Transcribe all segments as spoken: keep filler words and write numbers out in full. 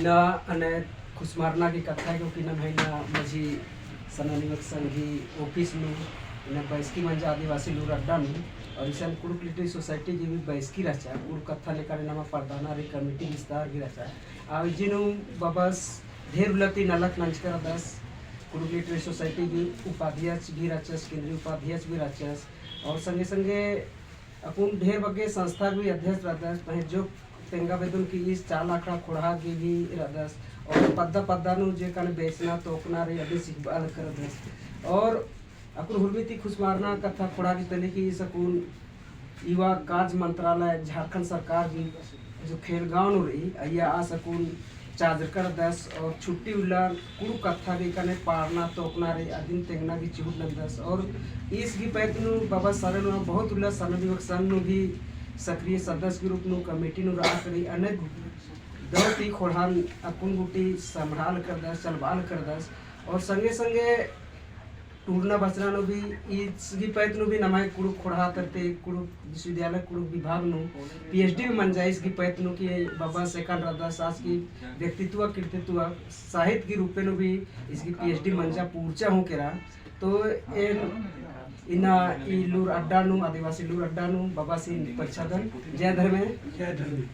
ना अने खुसमारना की कत्था है, क्योंकि नम्है ना मझी सन्ना निवक संघ ही office नू इन्ना बैसकी मंजा आदिवासी लूर अड्डा नू, और इसन कुँड़ुख़ literary society की भी बैसकी रहचा, कुँड़ुख़ कत्था लेकर नमा परदाना रई, committee विस्तार की रहचा। और जिनु बबस ढेर उल्ला ती नलख नंजका रअदस, कुँड़ुख़ literary society की उपाध्यक्ष भी रहचस, केंद्रीय उपाध्यक्ष भी रहचस, और संगे संगे अक्कुन ढेर बग्गे संस्था की भी अध्यक्ष रअदस, पहें जो तेंगा बेद्दन कि ईस चाला अखड़ा ख़ोंड़हा की भी रअदस, और पद्दा पद्दा नू जे कने बेचना तोकना रई अदिन सिखाबआ लगदस। और अक्कुन हुरमी ती खुसमारना कत्था ख़ोंड़हा की तली कि ईस अक्कुन युवा कार्य मंत्रालय झारखंड सरकार की जो खेलगाँव नू रई, अइय्या आस अक्कुन चाजरका रअदस और छुट्टी उल्ला कुँड़ुख़ कत्था गे कने पाड़ना तोकना रई अदिन तेंगना की चिहुट नन्दस। और ईस गही पैत नू बबस सरना बहुत उल्ला सन्ना निवक संघ नू भी सक्रिय सदस्य के रूप नू committee नू रआ करी अनेक दव ती ख़ोंड़हान अक्कुन गूटी संभाल करदस, चलबाल करदस। और संगे संगे टूड़ना बचना नू भी, ईस गही पैत नू भी नम्है कुँड़ुख़ ख़ोंड़हा तरती कुँड़ुख़ विश्वविद्यालय कुँड़ुख़ विभाग नू PhD भी मंजा ईस गही पैत नू कि बबस एकन रअदस आस गही व्यक्तित्व, कृतित्व, साहित्य की रूपे नू भी ईस गही PhD मंजा पूरचा हूँ केरा। तो एन इन्ना ई लूर अड्डा नू, आदिवासी लूर अड्डा नू बबासिन परिछदन। जय धर्मे। जय धर्मे।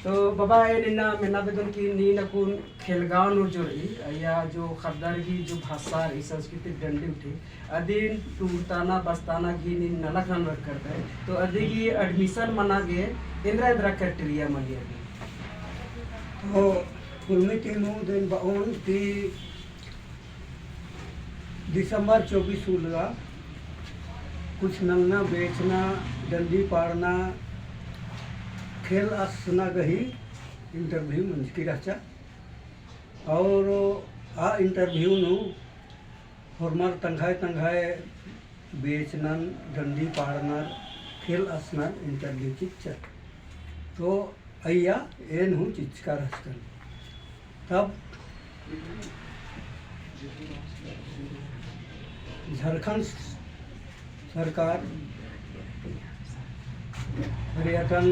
तो बबा, एन इन्ना मेन्ना बेद्दन कि नीन अक्कुन खेलगाँव नू जो रई, अइय्या जो ख़द्दर गही जो भाषा रई, संस्कृति डंडी उठी, अदिन टूड़ताना बचताना गही नीन नलख नना लगदय। तो अदी गही admission मना गे एन्दरा एन्दरा criteria मनी अदी? तो उर्मी ती नू देन बओन कि दिसंबर चौबीस उल्ला कुछ नलना बेचना, डंडी पाड़ना, खेल असना गही interview मंजकी रहचा। और आ interview नू होरमर तंग्है तंग्है बेचनन, डंडी पाड़नर, खेल असनर interview चिच्चर। तो अइय्या एन हूँ चिच्चका रहचकन। तब झारखंड सरकार पर्यटन,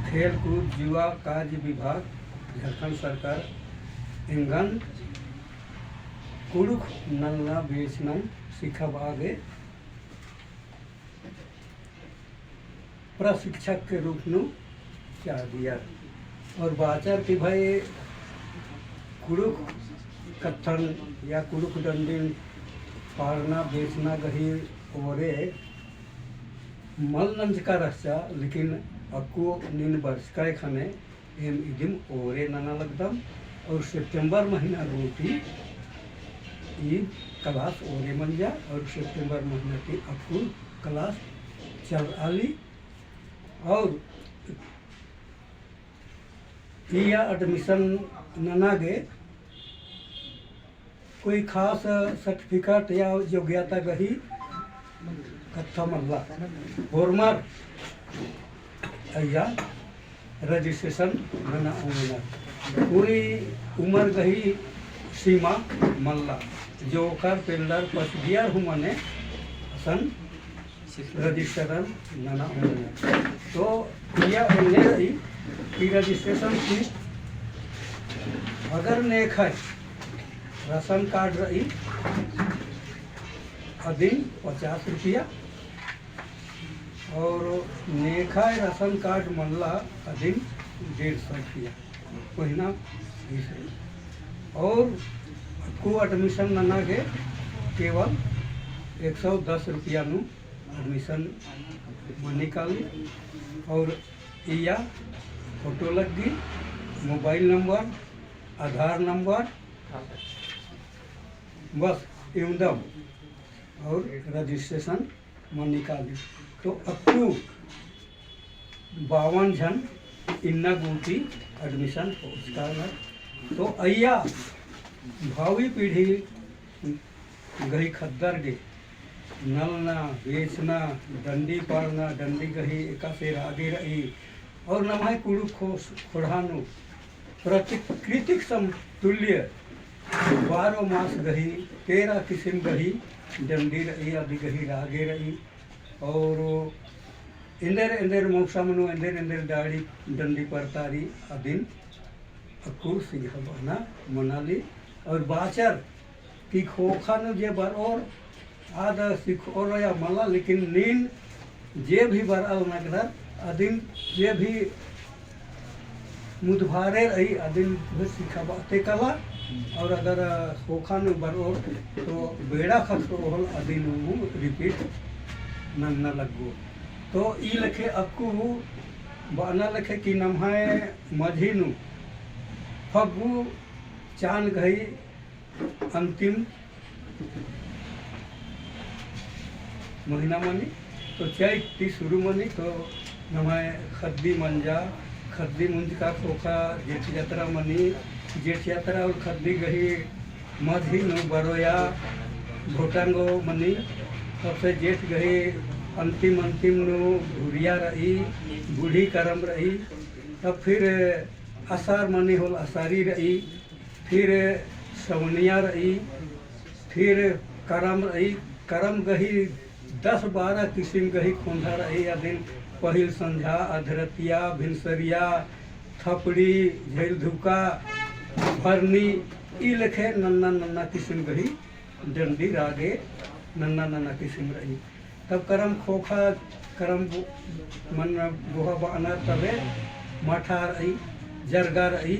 खेलकूद, युवा कार्य विभाग, झारखंड सरकार एंगन कुँड़ुख़ नलना बेचनन सिखाबआ गे प्रशिक्षक के रूप नू चार दिया। और बाचर कि भाई कुँड़ुख़ कत्थन या कुँड़ुख़ डंडिन पाड़ना बेचना गही ओरे मल नंजका रहचा, लेकिन अक्कु नीन बरचकय ख़ने एम इदिम ओरे नना लगदम। और सितंबर महीना गूटी ई class ओरे मंजा और सितंबर महीना ती अक्कुन class चलआली। और इया admission नना गे कोई खास certificate या योग्यता गही कत्था मल्ला। होरमर अइया registration नना ओंगनर। कोई उमर गही सीमा मल्ला। जोंख़र पेल्लर पचगियर हूँ मने असन registration नना ओंगनर। तो इया एन्ने रई कि registration fee अगर नेख़य राशन कार्ड रई, अदिन पचास रुपया, और नेख़य राशन कार्ड मल्ला, अदिन डेढ़ सौ रुपया महीना फीस रई। और अक्कु admission नना गे केवल एक सौ दस रुपया नू admission मनी काली। और इया फोटो लग्गी, मोबाइल नंबर, आधार नंबर, बस इवंदम और registration मनी काली। तो अक्कु बावन झन इन्ना गूटी admission होचका रअनर। तो अइया भावी पीढ़ी गही ख़द्दर गे नलना, बेचना, डंडी पाड़ना, डंडी गही एकासे रागे रई, और नम्है कुँड़ुख़ ख़ो-, ख़ोंड़हा नू प्राकृतिक समतुल्य बारो मास गही, तेरह किसिम गही डंडी रई, अदी गही रागे रई। और एन्देर एन्देर मौसम नू एन्देर एन्देर डाड़ी डंडी परतारी अदिन अक्कु सिंघा बअना मनाली और बाचर कि ख़ोख़ा नू जे बरओर आद सिखओर या मला, लेकिन नीन जे भी बरआ लगनर अदिन जे भी मुदभारे रई अदिन भी सिखाबअते कला। और अगर ख़ोख़ा नू बरओर तो बेड़ा ख़क्खरओ होले अदिन हूँ repeat नन्ना लग्गो। तो ई लेखे अक्कु बअना लेखे कि नम्है मझी नू फग्गु चान गही अंतिम महीना मनी, तो चैत ती शुरू मनी, तो नम्है ख़द्दी मंजा, ख़द्दी मुंजका ख़ोख़ा जेठ यात्रा मनी, जेठ यात्रा और ख़द्दी गही मझी नू बरोया, घोटांगो मनी, तब से जेठ गही अंतिम, अंतिम नू घुरिया रई, बूढ़ी करम रई, तब फिर असार मनी होले असारी रई, फिर सवनिया रई, फिर करम रई। करम गही दस बारह किसिम गही खोंधा रई। अदिन पहिल संझा, अधरतिया, भिनसरिया, थपड़ी, झेलधुका, भरनी, ई लेखे नन्ना नन्ना किसिम गही डंडी रागे नन्ना नन्ना किसिम रई। तब करम ख़ोख़ा, करम बो-, मन बोहा बअना तबे माठा रई, जरगा रई।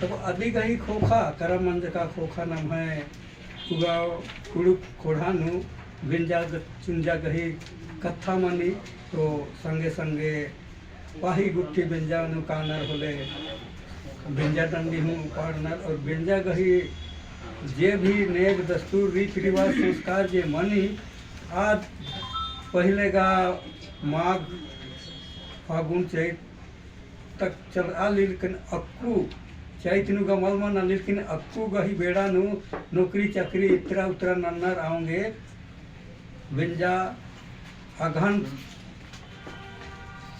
तब अदी गही ख़ोख़ा, करम मंजका ख़ोख़ा नम्है उगा कुँड़ुख़ ख़ोंड़हा नू बेंजा ग-, चुंजा गही कत्था मनी, तो संगे संगे पाही गुट्ठी बेंजा नू कानर होले बेंजा डंडी हूँ पाड़नर। और बेंजा गही जे भी नेग दस्तूर रीत रिवाज संस्कार जे मनी, आद पहिले गा माघ फागुन चैत तक चलरआ ली, लेकिन अक्कु चैत नू गा मल मना, लेकिन अक्कु गही बेड़ा नू नौकरी चाकरी इतरा उतरा नन्नर औंगे बेंजा अगहन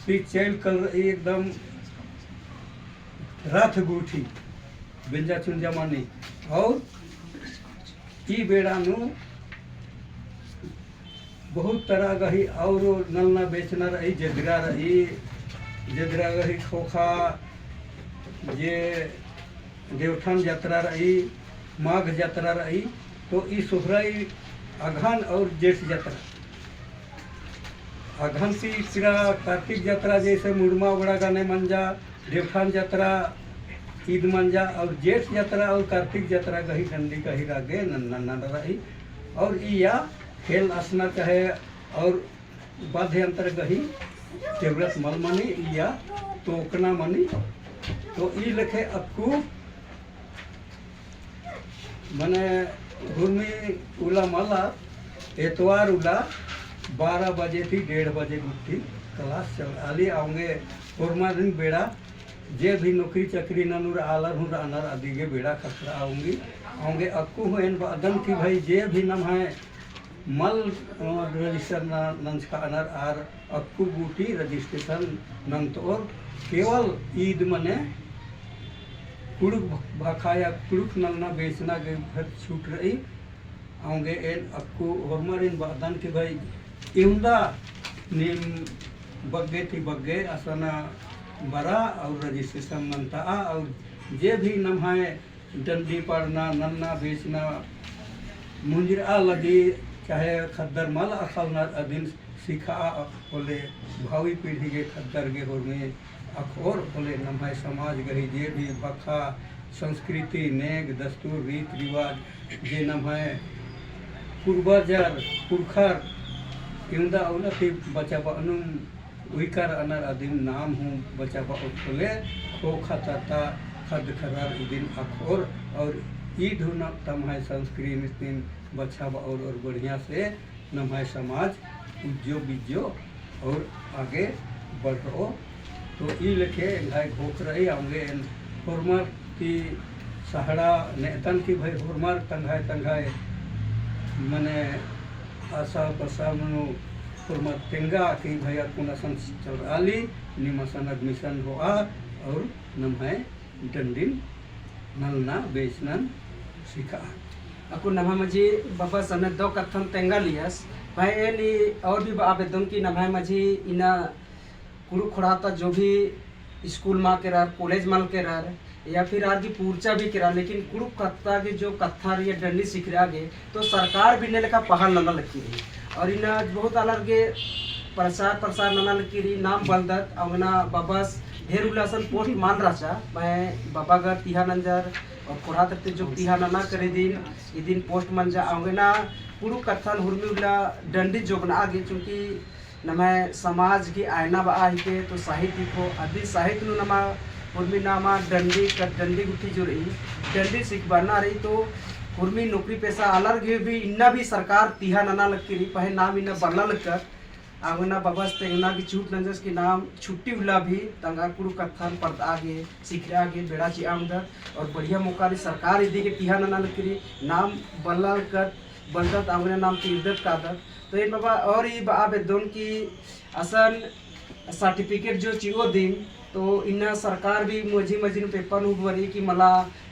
ती चैल कल रई एकदम रथ गुट्ठी बेंजा चुंजा मनी। और ई बेड़ा नू बहुत तरह गही और नलना बेचना रई, जदरा रई, जदरा गही ख़ोख़ा, जे देवठान जतरा रई, माघ जतरा रई, तो ई सोहरई अगहन और जेठ जतरा। अगहन ती इतरा कार्तिक जतरा जैसे मुड़मा ओगड़ा गने मंजा, देवठान जतरा ईद मंजा और जेठ जतरा और कार्तिक जतरा गही डंडी गही रागे नन्ना नन्ना रई। और इया खेल असना चाहे और वाद्य यंत्र गही जरूरत मल मनी, इया तोकना मनी। तो ई लेखे अक्कु मने हुरमी उला मला एतवार उला बारह बजे ती डेढ़ बजे गुट्ठी class चलरआ ली। औंगे होरमारिन बेड़ा जे भी नौकरी चाकरी ननुर आलर हूँ रअनर अदिगे बेड़ा ख़क्खरआ ओंगी। औंगे अक्कु हूँ एन बअदन कि भाई जे भी नम्है मल, अ, register न-, नंजकानर आर अक्कु गूटी registration नंतओर। केवल ईद मने कुँड़ुख़ भ-, भखा या कुँड़ुख़ नलना बेचना गे भर छूट रई। औंगे एन अक्कु होरमारिन बअदन कि भाई इवंदा नीम बग्गे ती बग्गे असना बरआ और registration नंतआ और जे भी नम्है डंडी पाड़ना, नन्ना बेचना, मुंजरआ लगी, चाहे ख़द्दर मल अख़लनर अदिन सिखआ होले भावी पीढ़ी गे ख़द्दर गे होरमे अख़ओर होले नम्है समाज गही जे भी भखा, संस्कृति, नेग, दस्तूर, रीत रिवाज जे नम्है पूर्वजर, पुरखर इवंदा उला ती बचाबअनुम उइकर अनर अदिन नाम हूँ बचाबओत होले ख़ोख़ा तता ख़द्द ख़र्रर इदिन अख़ओर और ईद हूँ न तम्है संस्कृतिन बचाबओर और बढ़िया से नम्है समाज उज्जो बिज्जो और आगे बढ़रओ। तो ई लेखे एंग्है घोख रई। औंगे एन होरमर ती सहड़ा नेअदन कि भाई होरमर तंग्है तंग्है मने आसा पसा मनो होरमर तेंगा कि भाई अक्कुन असन चलरआ ली, नीम असन admission होआ और नम्है डंडिन नलना बेचनन सिखा। अक्कु नम्है मझी बबस अन्ने दव कत्थन तेंगा लियस। भाई एन ई और भी बआ बेद्दोन कि नम्है मझी इन्ना कुँड़ुख़ ख़ोंड़हा ता जो भी school मल केरर, college मल केरर, या फिर आर गे पूर्चा भी केरा, लेकिन कुँड़ुख़ कत्था गे जो कत्था रई या डंडी सिखरआ गे, तो सरकार भी इन्ने लेखा पहल नना लगी रई। और इन्ना बहुत आलर गे प्रचार, प्रसार नना लगी रई, नाम बलदत, अवंगना बबस ढेर उल्ला असन post मल रहचा, मैं बबा गर तिहा नंजर और कोड़ा तरती जो तिहा नना करे दिन, इदिन post मंजा, अवंगना कुँड़ुख़ कत्थन हुरमी उल्ला डंडी जोगना गे, चूँकि नम्है समाज की आयना बआ हिके, तो साहित्य को अदिन साहित्य नू नमा हुरमी नामा डंडी क-, डंडी गुट्ठी जो रई, डंडी सिखबअना रई, तो हुरमी नौकरी पेशा आलर गे भी इन्ना भी सरकार तिहा नना लगी रई, पहें नाम इन्ना बल्ला लक्कर। अवंगना बबस तेंगना की छूट नंजस की नाम छुट्टी उल्ला भी तंगआ कुँड़ुख़ कत्थन परदआ गे, सिखरआ गे, बेड़ा चिआ ओंगदत, और बढ़िया मौका रई सरकार इदी गे तिहा नना लगी रई, नाम बल्ला लक्कर, बलदत अवंगना नाम तीरदत कादत। तो एन बबा और ई बआ बेद्दोन कि असन certificate जो चिओ दिन, तो इन्ना सरकार भी मझी मझी नू paper नू बरई कि मला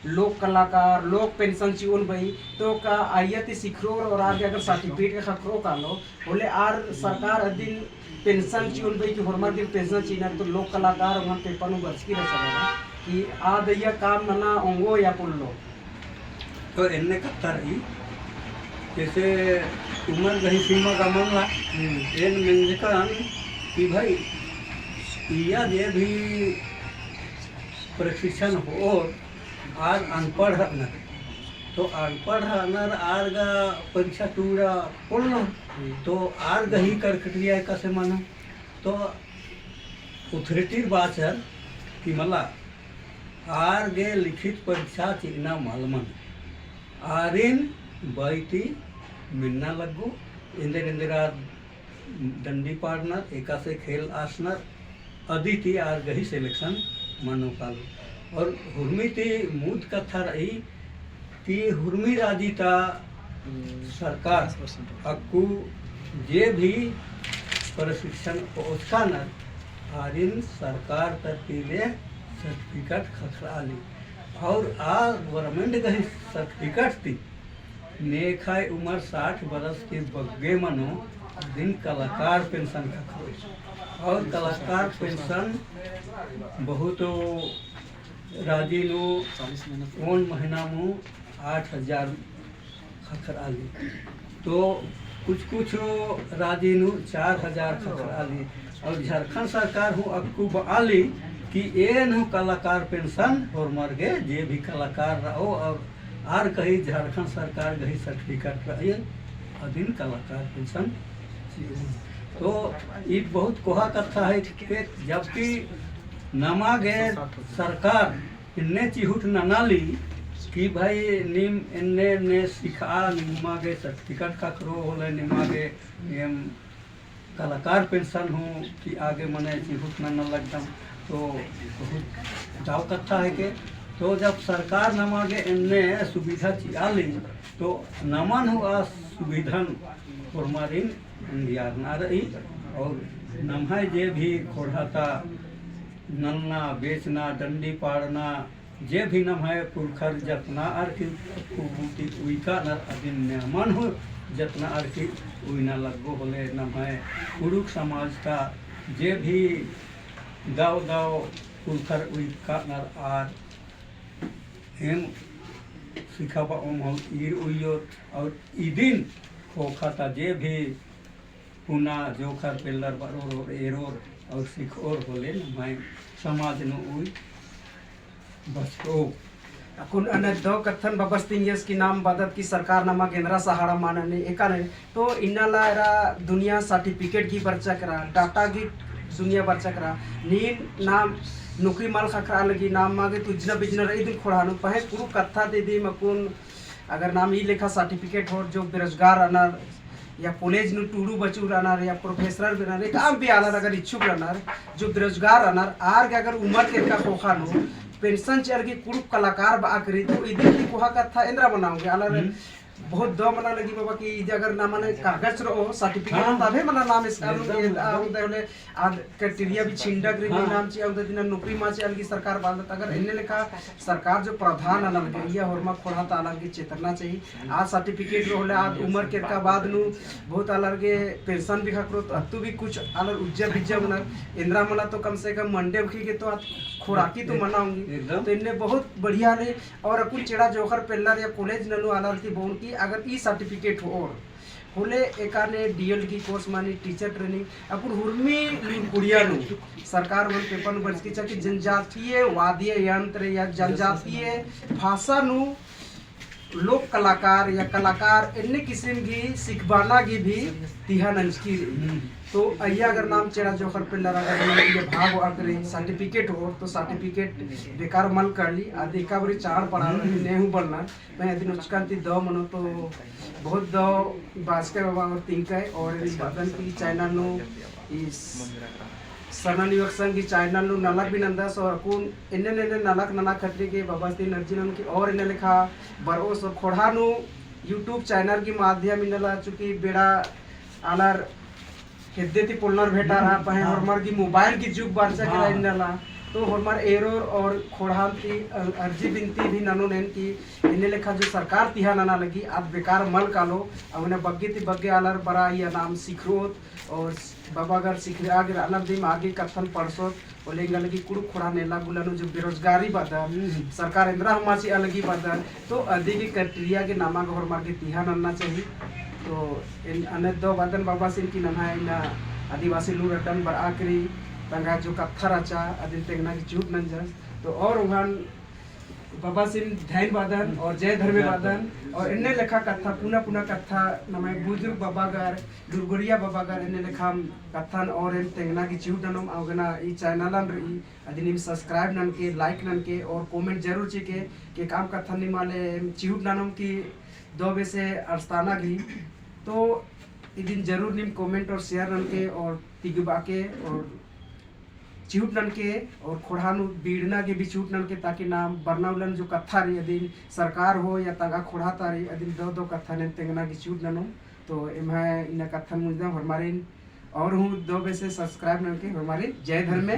लोक कलाकार, लोक pension चिओन बई, तो का अइय्या ती सिखरओर और आर गे अगर certificate का ख़क्खरओ कालो, होले आर सरकार अदिन pension चिओन बई कि होरमर गे pension चिअनर, तो लोक कलाकार ओंगन paper नू बरचकी रहचा बबा कि आद अइय्या काम नना ओंगो या पोल्लो। तो एन्ने कत्था रई, जैसे उमर गही सीमा का मल्ला, हम्म। एन मेंजकन कि भाई, इय्या जे भी प्रशिक्षण होओर, आर अनपढ़ रअनर। तो अनपढ़ रअनर, आर गा परीक्षा टूड़ा पोल्लो, हम्म। तो आर गही कड़कटिया एकासे मनो। तो authority बाचर कि मला आर गे लिखित परीक्षा चिअना मल मनो। आरिन बई ती मेन्ना लग्गो, एन्देर एन्देर आर डंडी पाड़नर, एकासे खेल आसनर, अदी ती आर गही selection मनो कालो। और हुरमी ती मुद कत्था रई कि हुरमी राजी ता सरकार अक्कु जे भी प्रशिक्षण ओचकानर आरिन सरकार तरती ले certificate ख़क्खरआ ली। और आ government गही certificate ती नेखय उमर साठ बरस के बग्गे मनो अदिन कलाकार pension ख़क्खरो। और कलाकार pension बहुत राजी नू ओन महीना नू आठ हजार ख़क्खरआ ली। तो कुछ कुछ राजी नू चार हजार ख़क्खरआ ली। और झारखंड सरकार हूँ अक्कु बआ ली कि एन हूँ कलाकार pension होरमर गे जे भी कलाकार रओ और आर गही झारखंड सरकार गही certificate रई, अदिन कलाकार pension चिओ। तो ई बहुत कोहा कत्था है कि जबकि नमा गे सरकार एन्ने चिहुट नना ली कि भाई नीम एन्ने एन्ने सिखा, निमा गे certificate ख़क्खरो होले, निमा गे एम कलाकार pension हूँ चिआ गे मने चिहुट नना लगदम। तो बहुत दव कत्था है के, तो जब सरकार नमा गे एन्ने सुविधा चिआ ली, तो नमन हूँ आ सुविधन होरमारिन अंगियारना रई। और नम्है जे भी खोड़हा ता नलना, बेचना, डंडी पाड़ना, जे भी नम्है पुरखर जतना अरखी कुबूती उइकानर अदिन नमन हूँ जतना अरखी उइना लग्गो होले नम्है कुँड़ुख़ समाज ता जे भी दव दव पुरखर उइकानर आर एम सिखाबओम होले ईर उइयोर और इदिन ख़ोख़ा ता जे भी पुना जोंख़र पेल्लर बरओर और एरोर और सिखओर होले नम्है समाज नू उई बचओ। अक्कुन अन्ने दव कत्थन बबस तिंगियस कि नाम बअदत कि सरकार नमा गे एन्दरा सहारा मल ननी एका ननी, तो इन्ना ला एरा दुनिया certificate गही बरचा केरा, data गही दुनिया बरचा केरा, नीन नाम नौकरी मल ख़क्खरआ लगी, नाम मा गे तुज्जना बिज्जना रई इदिन खोड़हा नू, पहें कुँड़ुख़ कत्था ती दिम अक्कुन अगर नाम ई लेखा certificate होओर जो बेरोजगार रअनर, या college नू टूड़ू बचू रअनर, या professor भी रअनर, एकअम भी आलर अगर इच्छुक रअनर, जो बेरोजगार रअनर, आर गे अगर उमर केरका ख़ोख़ा नू, pension चिअर की कुँड़ुख़ कलाकार बआ केरी, तो इदिन ती कोहा कत्था एन्दरा मना ओंगे, आलर हम्म। बहुत दव मना लगी बाबा कि इदे अगर ना मने कागज रओ, certificate हाँ। तभे मना नाम इस हाँ, आलू एकदम, ये एकदम। आलू दे होले आद criteria भी छिंडक रई हाँ। नाम चिआ उन्दे दिना नौकरी मा चिआ लगी सरकार बांदत। अगर एन्ने लेखा सरकार जो प्रावधान आलर गे, इया होरमा खोड़हा ता आलर गे चेतना चाहिए। आद certificate रओ होले आद उमर केरका बाद नू बहुत आलर गे pension भी ख़क्खरो, तो अत्तु भी कुछ आलर उज्जा बिज्जा मनर, एन्दरा मला तो कम से कम मंडे उखी गे तो आद खोड़ाकी तो मना ओंगी। एकदम। तो एन्ने बहुत बढ़िया ले और अक्कुन चेड़ा जोखर पेल्लर या college ननू आलर ती बओन कि अगर ई certificate होओर होले एकाने D.El.Ed की course माने teacher training, अक्कुन हुरमी लूर कुड़िया नू सरकार मन paper नू बरचकी चाकी जनजातीय वाद्य यंत्र या जनजातीय भाषा नू लोक कलाकार या कलाकार एन्ने किसिम की सिखबाना की भी तिहा नंजकी रई। तो अइया अगर नाम चेड़ा जोखर पेल्लर अगर ये भाग वाक रई certificate होओर तो certificate बेकार मल काली, आदि एका बारी चाड़ पड़ा नेहू बलना। मैं अदिन उचकन ती दव मनो तो बहुत दव बाचकय बाबा और तिंकय और इस बअदन की channel नू इस सरना निवास संग की channel नू नलख भी नंदस और अक्कुन एन्ने एन्ने नलख नना खतरी के बाबा ती नर्जी नन की और एन्ने लेखा बरओस और खोड़हा नू YouTube channel की माध्यम इन्नला चूँकि बेड़ा आलर हेद्दे ती पोल्लनर भेंटारआ पहें हाँ। होरमर गी mobile की जुग बरचा केरा हाँ। इन्नला। तो होरमर एरोर और खोड़हा ती अ-, अर्जी बिनती भी ननोन एन कि एन्ने लेखा जो सरकार तिहा नना लगी, आद बेकार मल कालो, अउर एन्ने बग्गे ती बग्गे आलर बरआ इया नाम सिखरोत, और बाबा गर सिखरआ गे रअनर दिम आगे कत्थन पढ़सोत, होले एंगा लगी कुँड़ुख़ खोंड़हा नेला गुला नू जो बेरोजगारी बअदर, हम्म। सरकार एन्दरा हूँ मा चिआ लगी बअदर, तो अदी गे criteria गे नामा गे होरमर गे तिहा नन्ना चाही। तो एन अन्ने दव बअदन बाबासिन कि नम्है इन्ना आदिवासी लूर अड्डन बरआ केरी तंगआ जो कत्था रहचा, अदिन तेंगना गे चिहुट नंजस। तो और उहान बाबासिन धैन बअदन और जय धर्मे बअदन और एन्ने लेखा कत्था, पुना पुना कत्था नम्है बुजुर्ग बाबा गर, लूरगोरिया बाबा गर एन्ने लेखा कत्थन और एन तेंगना गे चिहुट ननोम। अवंगे ना ई channel अन रई, अदिनिम subscribe ननके, like ननके और comment जरूर चिके, के काम कत्थन निमाले एम चिहुट ननोम कि दव बेसे अड़सताना गे। तो इदिन जरूर नीम comment और share ननके और तिगबाके और चिहुट ननके और खोंड़हा नू बीड़ना गे भी चिहुट ननके, ताकि नाम बरना उल्ला नू जो कत्था रई, अदिन सरकार हो या तंगआ खोंड़हा ता रई, अदिन दव दव कत्थन एन तेंगना गे चिहुट ननोम। तो एम्है इन्ना कत्थन मुंजदम होरमारिन और हूँ दव बेसे subscribe ननके होरमारिन जय धर्मे।